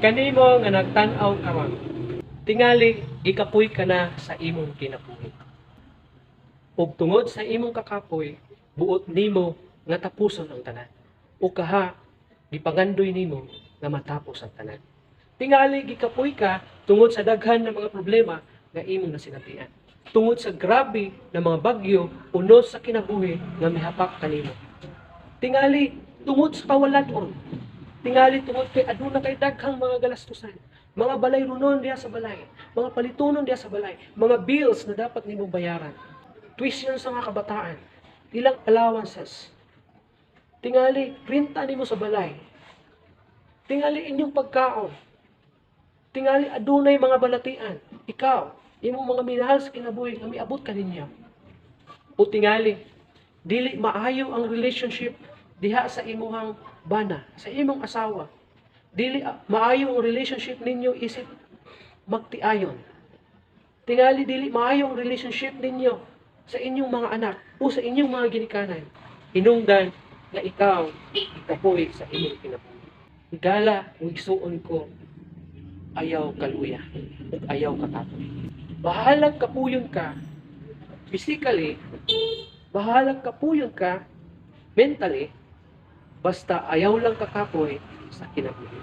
Kanimo nga nagtan-aw karon, tingali gikapoy ka na sa imong kinabuhi. Ug tungod sa imong kakapoy, buot nimo nga tapuson ang tanan. O kaha, gipangandoy nimo nga matapos ang tanan. Tingali gikapoy ka tungod sa daghan ng mga problema nga imong nasinatian. Tungod sa grabe na mga bagyo unos sa kinabuhi nga mihapak kanimo. Tingali tungod sa kawalan-on. Tingali tungod kay aduna kay daghang mga galastusan, mga balayronon diha sa balay, mga palitunon diha sa balay, mga bills na dapat nimong bayaran, tuition sa mga kabataan, ilang allowances. Tingali renta nimo sa balay. Tingali inyong pagkaon. Tingali adunay mga balatian. Ikaw, imong mga minahal sa kinabuhi nga miabot kaninyo. O tingali dili maayo ang relationship diha sa imuhang bana, sa imong asawa. Dili maayo ang relationship ninyo isip magtiayon. Tingali dili maayo ang relationship ninyo sa inyong mga anak o sa inyong mga ginikanan. Hinungdan nga ikaw ikapoy sa imong kinabuhi. Higala ug igsuon ko, ayaw kaluya ug ayaw kakapoy. Bahalag kapuyon ka physically, bahalag kapuyon ka mentally, basta ayaw lang kakapoy sa kinabuhi.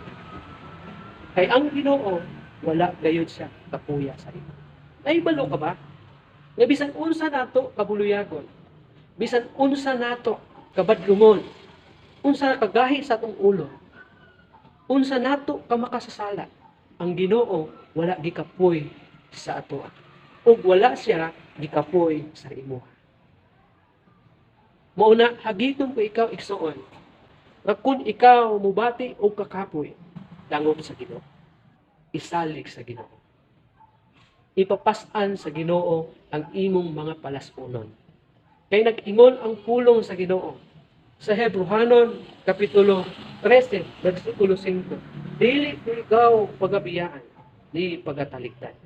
Kay ang Ginoo, wala gayud siya kapuya sa imo. Nahibalo ka ba nga bisan unsa nato kabuluyagon, bisan unsa nato kabadlungon, unsa kagahi sa atong ulo, unsa nato ka makasasala, ang Ginoo wala gikapoy sa atoa ug wala siya gikapoy sa imuha? Mao na hagiton ko ikaw, igsuon, nga kung ikaw mubati og kakapoy, dangop sa Ginoo. Isalig sa Ginoo. Ipapas-an sa Ginoo ang imong mga palas-unon. Kay nag-ingon ang pulong sa Ginoo sa Hebrohanon kapitulo 13 bersikulo 5, "Dili ko ikaw pagabiyaan ni pagatalikdan."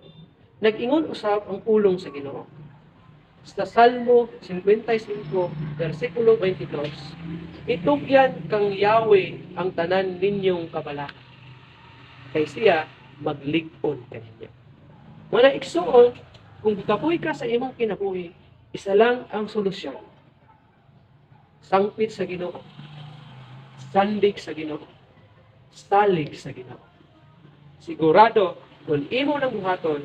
Nag-ingon usab ang pulong sa Ginoo sa Salmo 55 bersikulo 22, "Itugyan kang Yahweh ang tanan ninyong kabalaka, kay siya maglig-on kaninyo." Mao na, igsuon, kung gikapoy ka sa imong kinabuhi, isa lang ang solusyon. Sangpit sa Ginoo. Sandig sa Ginoo. Salig sa Ginoo. Sigurado, kung imo nang buhaton,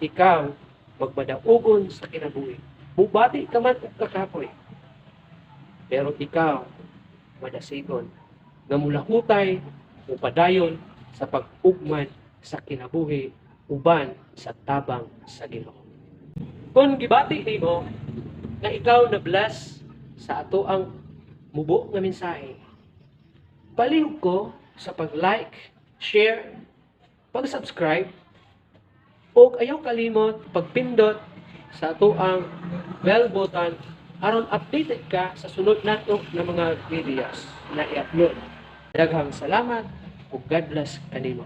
ikaw magmadaugon sa kinabuhi. Mubati ka man og kakapoy, pero ikaw madasigon nga mulahutay, mupadayon sa pag-ugman sa kinabuhi uban sa tabang sa Ginoo. Kung gibati nimo nga ikaw na bless sa ato ang mubo nga mensahe, palihog ko sa pag-like, share, pag-subscribe, ug ayaw kalimot pagpindot sa ato ang bell button aron updated ka sa sunod nato nga mga videos na i-upload. Daghang salamat ug God bless kanimo.